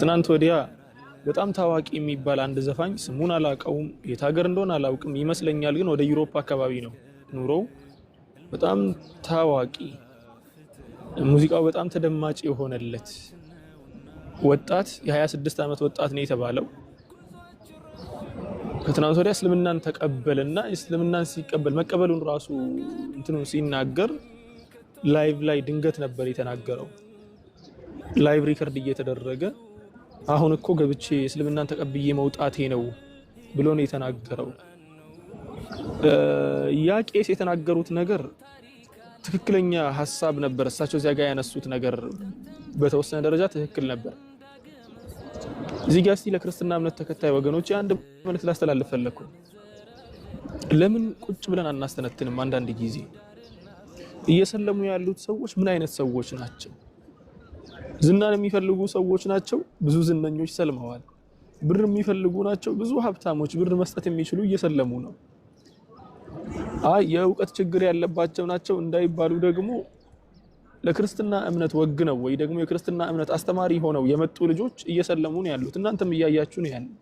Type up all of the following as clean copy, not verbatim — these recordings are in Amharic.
ከትናንት ወዲያ በጣም ታዋቂ የሚባል አንድ ዘፋኝ፣ ስሙን አላውቀውም፣ የት ሀገር እንደሆነ አላውቅም፣ ይመስለኛል ግን ወደ ዩሮፕ አካባቢ ነው ኑሮው። በጣም ታዋቂ፣ ሙዚቃው በጣም ተደማጭ የሆነለት ወጣት፣ የ26 ዓመት ወጣት ነው የተባለው። ከትናንት ወዲያ እስልምናን ተቀበለና እስልምናን ሲቀበል፣ መቀበሉን ራሱ እንትኑን ሲናገር live ላይ ድንገት ነበር የተናገረው። Live record እየተደረገ አሁን እኮ ገብቼ እስልምናን ተቀብዬ መውጣቴ ነው ብሎ ነው የተናገረው። ያ ቄስ የተናገሩት ነገር ትክክለኛ ሀሳብ ነበር። እሳቸው እዚያ ጋር ያነሱት ነገር በተወሰነ ደረጃ ትክክል ነበር። እዚህ ጋር እስቲ ለክርስትና እምነት ተከታይ ወገኖች አንድ መልእክት ላስተላልፍ ፈለግኩ። ለምን ቁጭ ብለን አናስተነትንም? አንዳንድ ጊዜ እየሰለሙ ያሉት ሰዎች ምን አይነት ሰዎች ናቸው? ዝናን የሚፈልጉ ሰዎች ናቸው። ብዙ ዝነኞች ሰልመዋል። ብር የሚፈልጉ ናቸው። ብዙ ሀብታሞች ብር መስጠት የሚችሉ እየሰለሙ ነው። አይ የእውቀት ችግር ያለባቸው ናቸው እንዳይባሉ ደግሞ ለክርስትና እምነት ወግነው ወይ ደግሞ የክርስትና እምነት አስተማሪ ሆነው የመጡ ልጆች እየሰለሙ ነው ያሉት። እናንተም እያያችሁ ነው ያለው።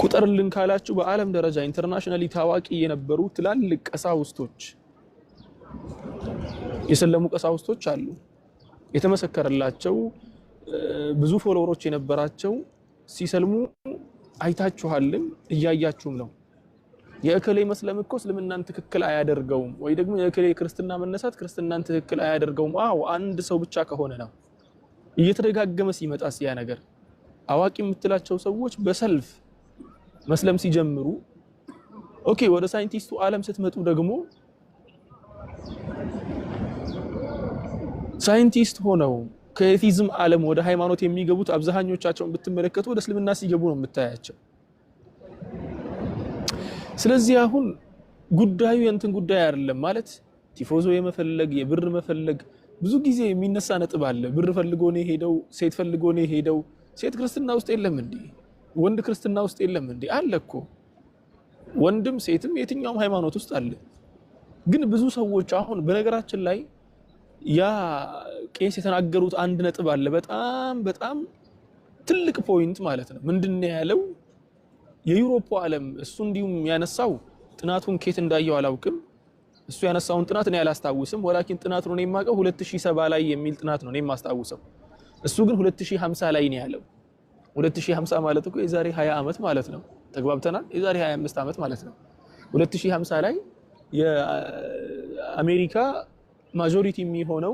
ቁጠርልን ካላችሁ በዓለም ደረጃ internationally ታዋቂ የነበሩ ትላልቅ ቀሳውስቶች፣ የሰለሙ ቀሳውስቶች አሉ። የተመሰከረላቸው፣ ብዙ follower ኦች የነበራቸው ሲሰልሙ አይታችኋልም እያያችሁም ነው። የእከሌ መስለም እኮ እስልምናን ትክክል አያደርገውም፣ ወይ ደግሞ የእከሌ ክርስትና መነሳት ክርስትናን ትክክል አያደርገውም። አዎ፣ አንድ ሰው ብቻ ከሆነ ነው። እየተደጋገመ ሲመጣስ ያ ነገር፣ አዋቂ የምትላቸው ሰዎች በሰልፍ መስለም ሲጀምሩ፣ okay፣ ወደ ሳይንቲስቱ ዓለም ስትመጡ ደግሞ ሳይንቲስት ሆነው ከ atheism ዓለም ወደ ሃይማኖት የሚገቡት አብዛኞቻቸውን ብትመለከቱ ወደ እስልምና ሲገቡ ነው የምታያቸው። ስለዚህ አሁን ጉዳዩ የእንትን ጉዳይ አይደለም፣ ማለት ቲፎዞ የመፈለግ፣ የብር መፈለግ። ብዙ ጊዜ የሚነሳ ነጥብ አለ። ብር ፈልጎ ነው የሄደው፣ ሴት ፈልጎ ነው የሄደው። ሴት ክርስትና ውስጥ የለም እንዴ? ወንድ ክርስትና ውስጥ የለም እንዴ? አለ እኮ። ወንድም ሴትም የትኛውም ሃይማኖት ውስጥ አለ። ግን ብዙ ሰዎች፣ አሁን በነገራችን ላይ ያ ቄስ የተናገሩት አንድ ነጥብ አለ። በጣም በጣም ትልቅ point ማለት ነው። ምንድን ነው ያለው? የዩሮፑ ዓለም፣ እሱ እንዲሁም ያነሳው ጥናቱን ኬት እንዳየው አላውቅም። እሱ ያነሳውን ጥናት እኔ አላስታውስም። ወላኪን ጥናቱን እኔ የማውቀው 2070 ላይ የሚል ጥናት ነው እኔ የማስታውሰው። እሱ ግን 2050 ላይ ነው ያለው። 2050 ማለት እኮ የዛሬ 20 ዓመት ማለት ነው። ተግባብተናል። የዛሬ 25 ዓመት ማለት ነው። 2050 ላይ የአሜሪካ majority የሚሆነው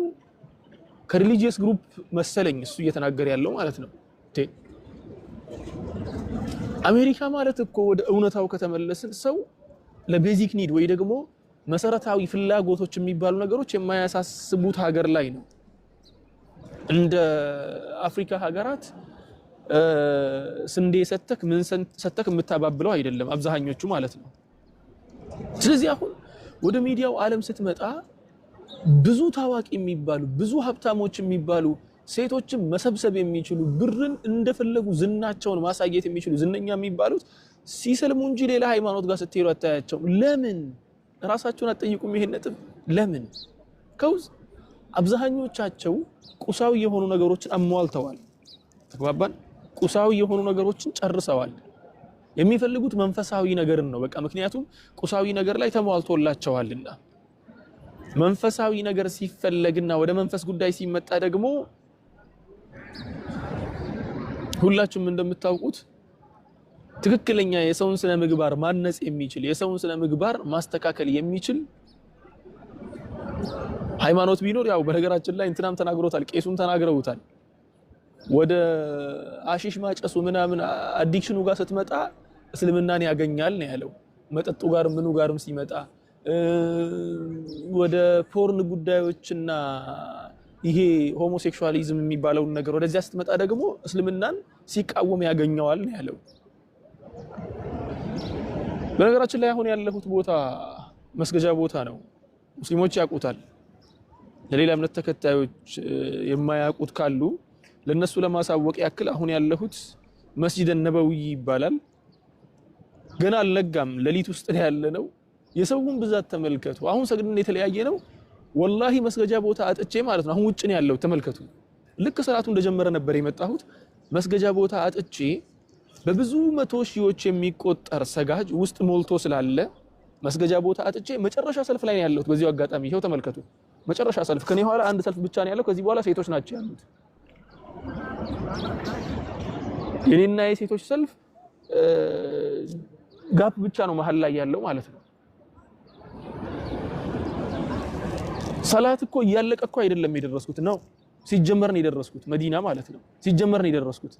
ከ religious group መሰለኝ እሱ እየተናገረ ያለው ማለት ነው። አሜሪካ ማለት እኮ ወደ እውነታው ከተመለስን ሰው ለ basic need ወይ ደግሞ መሰረታዊ ፍላጎቶች የሚባሉ ነገሮች የማያሳስቡት ሀገር ላይ ነው። እንደ አፍሪካ ሀገራት ስንዴ ሰተክ ምን ሰተክ የምታባብለው አይደለም አብዛኞቹ ማለት ነው። ስለዚህ አሁን ወደ ሚዲያው ዓለም ስትመጣ ብዙ ታዋቂ የሚባሉ፣ ብዙ ሀብታሞች የሚባሉ፣ ሴቶችን መሰብሰብ የሚችሉ፣ ብርን እንደፈለጉ ዝናቸውን ማሳየት የሚችሉ ዝነኛ የሚባሉት ሲሰልሙ እንጂ ሌላ ሃይማኖት ጋር ስትሄዱ አታያቸውም። ለምን ራሳቸውን አትጠይቁም? ይሄን ነጥብ ለምን? 'Cause አብዛኞቻቸው ቁሳዊ የሆኑ ነገሮችን አሟልተዋል። ተግባባን? ቁሳዊ የሆኑ ነገሮችን ጨርሰዋል። የሚፈልጉት መንፈሳዊ ነገርን ነው። በቃ ምክንያቱም ቁሳዊ ነገር ላይ ተሟልቶላቸዋልና። መንፈሳዊ ነገር ሲፈለግና ወደ መንፈስ ጉዳይ ሲመጣ ደግሞ ሁላችሁም እንደምታውቁት ትክክለኛ የሰውን ስነ ምግባር ማነጽ የሚችል፣ የሰውን ስነ ምግባር ማስተካከል የሚችል ሃይማኖት ቢኖር፣ ያው በነገራችን ላይ እንትናም ተናግሮታል፣ ቄሱም ተናግረውታል። ወደ አሺሽ ማጨሱ ምናምን addiction ኑ ጋር ስትመጣ እስልምናን ያገኛል ነው ያለው። መጠጡ ጋር ምኑ ጋርም ሲመጣ፣ ወደ porn ጉዳዮችና ይሄ homosexualism የሚባለውን ነገር ወደዚያ ስትመጣ ደግሞ እስልምናን ሲቃወም ያገኘዋል ነው ያለው። በነገራችን ላይ አሁን ያለሁት ቦታ መስገጃ ቦታ ነው። ሙስሊሞች ያውቁታል። ለሌላ እምነት ተከታዮች የማያውቁት ካሉ ለነሱ ለማሳወቅ ያክል አሁን ያለሁት መስጂድ ነበዊ ይባላል። ገና አልነጋም፣ ሌሊት ውስጥ ነው ያለነው። የሰውን ብዛት ተመልከቱ። አሁን ሰግድን የተለያየ ነው። ወላሂ መስገጃ ቦታ አጥቼ ማለት ነው። አሁን ውጭ ነው ያለው። ተመልከቱ። ልክ ሰላቱ እንደጀመረ ነበር የመጣሁት። መስገጃ ቦታ አጥቼ በብዙ መቶ ሺዎች የሚቆጠር ሰጋጅ ውስጥ ሞልቶ ስላለ መስገጃ ቦታ አጥቼ መጨረሻ ሰልፍ ላይ ነው ያለሁት። በዚሁ አጋጣሚ ይኸው ተመልከቱ። መጨረሻ ሰልፍ ከኔ ኋላ አንድ ሰልፍ ብቻ ነው ያለው። ከዚህ በኋላ ሴቶች ናቸው ያሉት። የኔና የሴቶች ሰልፍ gap ብቻ ነው መሀል ላይ ያለው ማለት ነው። ሰላት እኮ እያለቀ እኮ አይደለም የደረስኩት ነው፣ ሲጀመር ነው የደረስኩት መዲና ማለት ነው። ሲጀመር ነው የደረስኩት።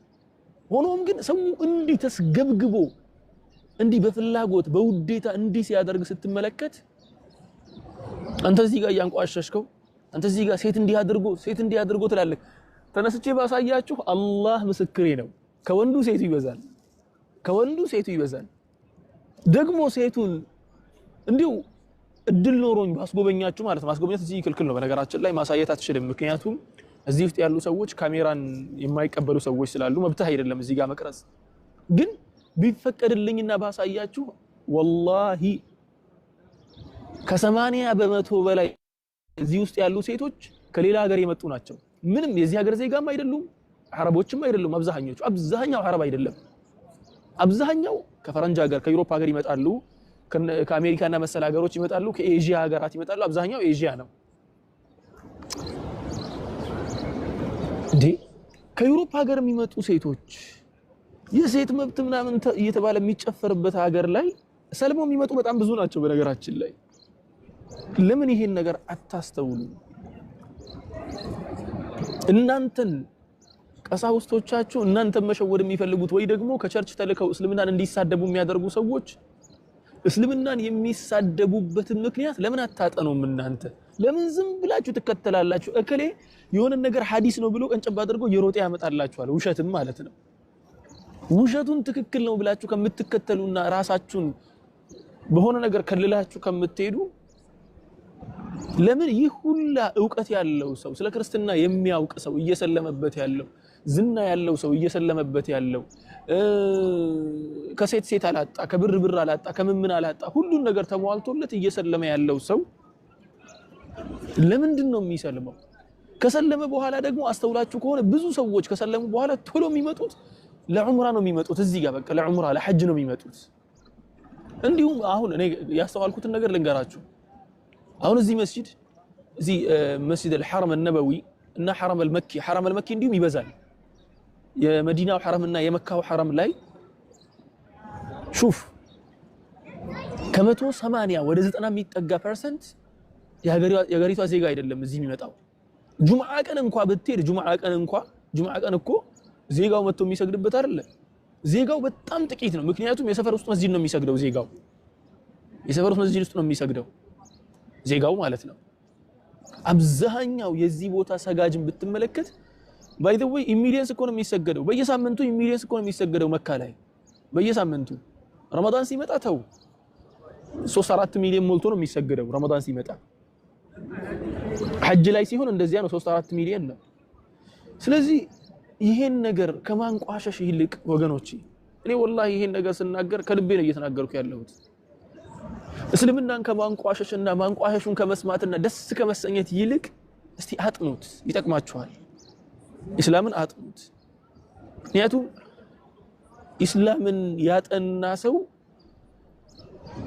ሆኖም ግን ሰው እንዲህ ተስገብግቦ እንዲህ በፍላጎት በውዴታ እንዲህ ሲያደርግ ስትመለከት አንተ እዚህ ጋር እያንቋሸሽከው፣ አንተ እዚህ ጋር ሴት እንዲህ አድርጎ ሴት እንዲህ አድርጎ ትላለህ። ተነስቼ ባሳያችሁ አላህ ምስክሬ ነው፣ ከወንዱ ሴቱ ይበዛል። ከወንዱ ሴቱ ይበዛል። ደግሞ ሴቱን እንዲሁ እድል ኖሮኝ ባስጎበኛችሁ ማለት ነው። ማስጎበኛት እዚህ ክልክል ነው በነገራችን ላይ ማሳየት አትችልም። ምክንያቱም እዚህ ውስጥ ያሉ ሰዎች ካሜራን የማይቀበሉ ሰዎች ስላሉ መብትህ አይደለም እዚህ ጋር መቅረጽ። ግን ቢፈቀድልኝና ባሳያችሁ ወላሂ ከ80% በላይ እዚህ ውስጥ ያሉ ሴቶች ከሌላ ሀገር የመጡ ናቸው። ምንም የዚህ ሀገር ዜጋም አይደሉም፣ አረቦችም አይደሉም። አብዛኞቹ አብዛኛው አረብ አይደለም። አብዛኛው ከፈረንጅ ሀገር ከ Europe ሀገር ይመጣሉ፣ ከአሜሪካና መሰል ሀገሮች ይመጣሉ፣ ከኤዥያ ሀገራት ይመጣሉ። አብዛኛው ኤዥያ ነው እንዴ። ከ Europe ሀገር የሚመጡ ሴቶች የሴት መብት ምናምን እየተባለ የሚጨፈርበት ሀገር ላይ ሰልመው የሚመጡ በጣም ብዙ ናቸው። በነገራችን ላይ ለምን ይሄን ነገር አታስተውሉ? እናንተን ቀሳውስቶቻችሁ እናንተን መሸወድ የሚፈልጉት ወይ ደግሞ ከ church ተልከው እስልምናን እንዲሳደቡ የሚያደርጉ ሰዎች እስልምናን የሚሳደቡበትን ምክንያት ለምን አታጠኑም? እናንተ ለምን ዝም ብላችሁ ትከተላላችሁ? እከሌ የሆነ ነገር ሐዲስ ነው ብሎ ቀንጨብ አድርጎ የሮጠ ያመጣላችኋል። ውሸትም ማለት ነው። ውሸቱን ትክክል ነው ብላችሁ ከምትከተሉና ራሳችሁን በሆነ ነገር ከልላችሁ ከምትሄዱ ለምን ይህ ሁላ እውቀት ያለው ሰው ስለ ክርስትና የሚያውቅ ሰው እየሰለመበት ያለው ዝና ያለው ሰው እየሰለመበት ያለው ከሴት ሴት አላጣ፣ ከብር ብር አላጣ፣ ከምምን አላጣ፣ ሁሉን ነገር ተሟልቶለት እየሰለመ ያለው ሰው ለምንድን ነው የሚሰልመው? ከሰለመ በኋላ ደግሞ አስተውላችሁ ከሆነ ብዙ ሰዎች ከሰለሙ በኋላ ቶሎ የሚመጡት ለዑምራ ነው የሚመጡት። እዚህ ጋር በቃ ለዑምራ ለሐጅ ነው የሚመጡት። እንዲሁም አሁን እኔ ያስተዋልኩትን ነገር ልንገራችሁ። አሁን እዚህ መስጂድ እዚህ መስጂድ አልሐረም አልነበዊ እና ሐረም አልመኪ ሐረም አልመኪ እንዲሁም ይበዛል። የመዲናው ሐረም እና የመካው ሐረም ላይ ሹፍ ከ180 ወደ 90 የሚጠጋ percent የሀገሪቷ ዜጋ አይደለም እዚህ የሚመጣው። ጁምዓ ቀን እንኳ ብትሄድ ጁምዓ ቀን እንኳ ጁምዓ ቀን እኮ ዜጋው መጥቶ የሚሰግድበት አይደለ። ዜጋው በጣም ጥቂት ነው። ምክንያቱም የሰፈር ውስጥ መስጂድ ነው የሚሰግደው ዜጋው የሰፈር ውስጥ መስጂድ ውስጥ ነው የሚሰግደው ዜጋው ማለት ነው። አብዛኛው የዚህ ቦታ ሰጋጅን ብትመለከት by the way in millions እኮ ነው የሚሰገደው። በየሳምንቱ in millions እኮ ነው የሚሰገደው መካ ላይ በየሳምንቱ። ረመዳን ሲመጣ ተው 3 4 ሚሊዮን ሞልቶ ነው የሚሰገደው ረመዳን ሲመጣ። ሐጅ ላይ ሲሆን እንደዚያ ነው፣ 3 4 ሚሊዮን ነው። ስለዚህ ይሄን ነገር ከማንቋሸሽ ይልቅ ወገኖቼ፣ እኔ ወላሂ ይሄን ነገር ስናገር ከልቤ ነው እየተናገርኩ ያለሁት። እስልምናን ከማንቋሸሽና ማንቋሸሹን ከመስማትና ደስ ከመሰኘት ይልቅ እስቲ አጥኑት፣ ይጠቅማችኋል። ኢስላምን አጥኑት። ምክንያቱም ኢስላምን ያጠና ሰው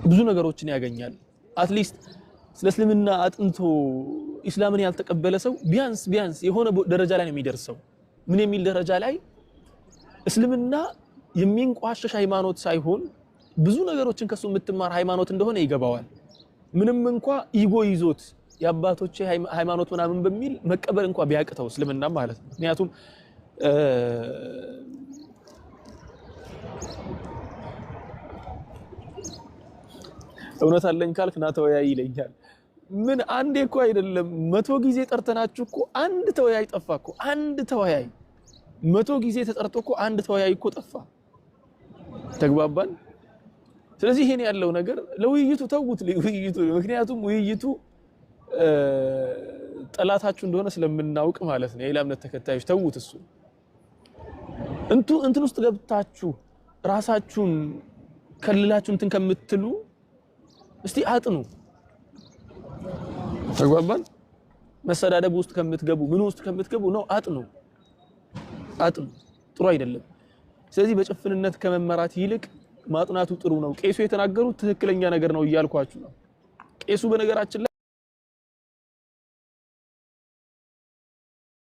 ብዙ ነገሮችን ያገኛል። at least ስለ እስልምና አጥንቶ ኢስላምን ያልተቀበለ ሰው ቢያንስ ቢያንስ የሆነ ደረጃ ላይ ነው የሚደርሰው። ምን የሚል ደረጃ ላይ? እስልምና የሚንቋሸሽ ሃይማኖት ሳይሆን ብዙ ነገሮችን ከሱ የምትማር ሃይማኖት እንደሆነ ይገባዋል። ምንም እንኳ ego ይዞት የአባቶቼ ሃይማኖት ምናምን በሚል መቀበል እንኳ ቢያቅተው እስልምና ማለት ነው። ምክንያቱም እውነት አለኝ ካልክ ና ተወያይ ይለኛል። ምን አንዴ እኮ አይደለም 100 ጊዜ ጠርተናችሁ እኮ አንድ ተወያይ ጠፋ እኮ። አንድ ተወያይ 100 ጊዜ ተጠርቶ እኮ አንድ ተወያይ እኮ ጠፋ። ተግባባን። ስለዚህ ይሄን ያለው ነገር ለውይይቱ ተውት፣ ውይይቱ ምክንያቱም ውይይቱ ጠላታችሁ እንደሆነ ስለምናውቅ ማለት ነው። የሌላ እምነት ተከታዮች ተውት። እሱ እንትን ውስጥ ገብታችሁ ራሳችሁን ከልላችሁ እንትን ከምትሉ እስቲ አጥኑ። ተግባባን። መሰዳደብ ውስጥ ከምትገቡ ምን ውስጥ ከምትገቡ ነው አጥኑ፣ አጥኑ። ጥሩ አይደለም። ስለዚህ በጭፍንነት ከመመራት ይልቅ ማጥናቱ ጥሩ ነው። ቄሱ የተናገሩት ትክክለኛ ነገር ነው እያልኳችሁ ነው። ቄሱ በነገራችን ላይ